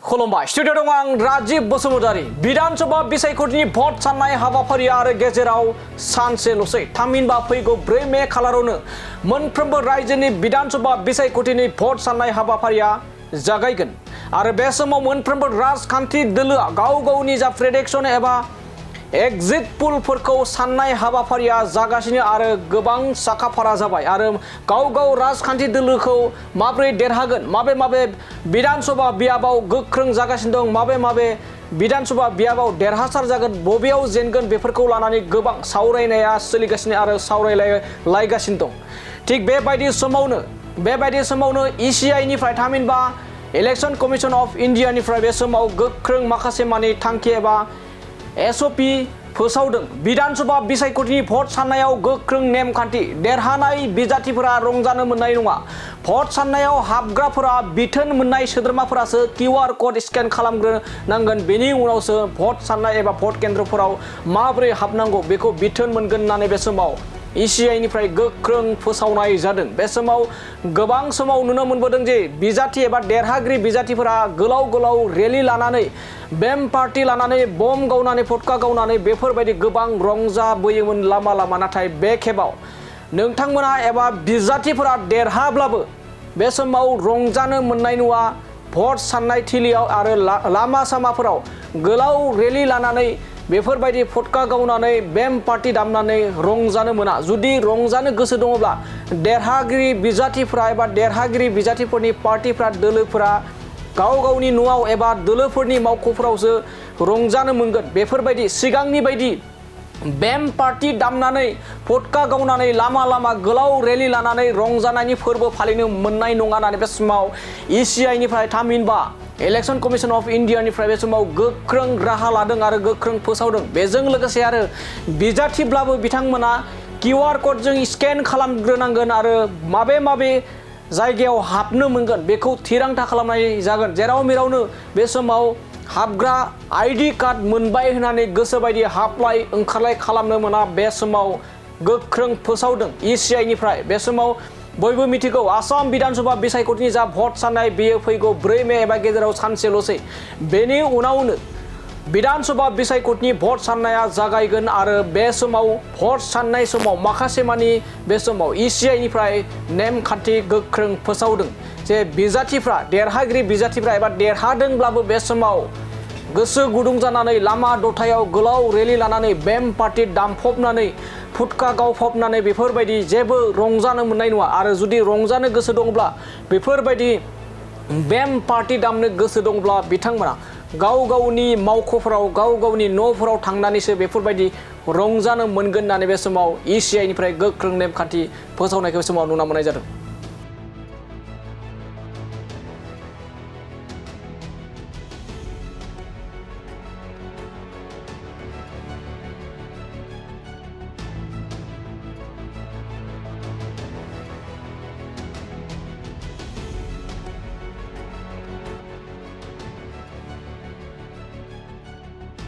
खुलुमबाय स्टुडिअ दं आं राजीव बसुमतारी विधानसभा बिसायख'थिनि भट साननाय हाबाफारि आरो गेजेराव सानसेल'सै थामहिनबा फैगौ 4 मे खालारावनो मोनफ्रोमबो रायजोनि विधानसभा बिसायख'थिनि भट साननाय हाबाफारिया जागायगोन आरो बे समाव मोनफ्रोमबो राजखान्थि दोलोआ गाव गावनि जा प्रेडिक्सन एबा एक्जिट पुलफोरखौ साननाय हाबाफारिया जागासिनो आरो गोबां साखाफारा जाबाय आरो गाव गाव राजखान्थि दोलोखौ माबोरै देरहागोन माबे विधानसभा बियाबाव गोख्रों जागासिनो दं माबे विधानसभा बियाबाव देरहासार जागोन बबेयाव जेनगोन बेफोरखौ लानानै गोबां सावरायनाया सोलिगासिनो आरो सावरायलायगासिनो दं थिग बेबायदि समावनो ECI निफ्राय थामहिनबा इलेक्शन कमिशन अफ इंडिया निफ्राय बे समाव गोख्रों माखासे माने थांखि एबा SOP फोसावदों विधानसभा बिसायख'थिनि भट साननायाव गोख्रों नेमखान्थि देरहानाय बिजाथिफोरा रंजानो मोननाय नङा भट साननायाव हाबग्राफोरा बिथोन मोननाय सोद्रोमाफोरासो QR क'ड स्केन खालामग्रोनांगोन बेनि उनावसो भट साननाय एबा भट केन्द्रफोराव माबोरै हाबनांगौ बेखौ बिथोन मोनगोन होननानै बे समाव ECI निफ्राय गोख्रों फोसावनाय जादों बे समाव गोबां समाव नुनो मोनबोदों जे बिजाथि एबा देरहागिरि बिजाथिफोरा गोलाव रेली लानानै बेम पार्टी लानानै बम गावनानै फटका गावनानै बेफोरबायदि गोबां रंजाबोयोमोन लामा नाथाय बे खेबाव नोंथांमोना एबा बिजाथिफोरा देरहाब्लाबो बे समाव रंजानो मोननाय नङा भट साननाय थिलियाव आरो लामा सामाफोराव गोलाव रेली लानानै बेफोरबायदि फटका गावनानै बेम पार्टी दामनानै रंजानो मोना जुदि रंजानो गोसो दङब्ला देरहागिरि बिजाथिफोरा एबा देरहागिरि बिजाथिफोरनि पार्टीफ्रा दोलोफोरा गाव गावनि न'आव एबा दोलोफोरनि मावख'फोरावसो रंजानो मोनगोन बेफोरबायदि सिगांनि बायदि बेम पार्टी दामनानै फटका गावनानै लामा गोलाव रेली लानानै रंजानायनि फोरबो फालिनो मोननाय नङा होननानै बे समाव ECI निफ्राय थामहिनबा इलेक्शन कमिशन अफ इंडिया निफ्राय बे समाव गोख्रों राहा लादों आरो गोख्रों फोसावदों बेजों लोगोसे आरो बिजाथिब्लाबो बिथांमोना QR क'ड जों स्केन खालामग्रोनांगोन आरो माबे जायगायाव हाबनो मोनगोन बेखौ थिरांथा खालामनाय जागोन जेराव मेरावनो बे समाव हाबग्रा ID कार्ड मोनबाय होननानै गोसोबायदि हाबलाय ओंखारलाय खालामनो मोना बे समाव गोख्रों फोसावदों ECI निफ्राय बे समाव बयबो मिथिगौ आसाम विधानसभा बिसायख'थिनि जा भट साननाय बेयो फैगौ 4 मे एबा गेजेराव सानसेल'सै बेनि उनावनो विधानसभा बिसायख'थिनि भट साननाया जागायगोन आरो बे समाव भट साननाय समाव माखासे मानि बे समाव ECI निफ्राय नेमखान्थि गोख्रों फोसावदों जे बिजाथिफ्रा देरहागिरि बिजाथिफ्रा एबा देरहादोंब्लाबो बे समाव गोसो गुदुं जानानै लामा दथायाव गोलाव रेली लानानै बेम पार्टी दामफबनानै फुटका गावफबनानै बेफोरबायदि जेबो रंजानो मोननाय नङा आरो जुदि रंजानो गोसो दंब्ला बेफोरबायदि बेम पार्टी दामनो गोसो दंब्ला बिथांमोना गाव गावनि मावख'फोराव गाव गावनि न'फोराव थांनानैसो बेफोरबायदि रंजानो मोनगोन होननानै बे समाव ECI निफ्राय गोख्रों नेमखान्थि फोसावनायखौ बे समाव नुनो मोननाय जादों।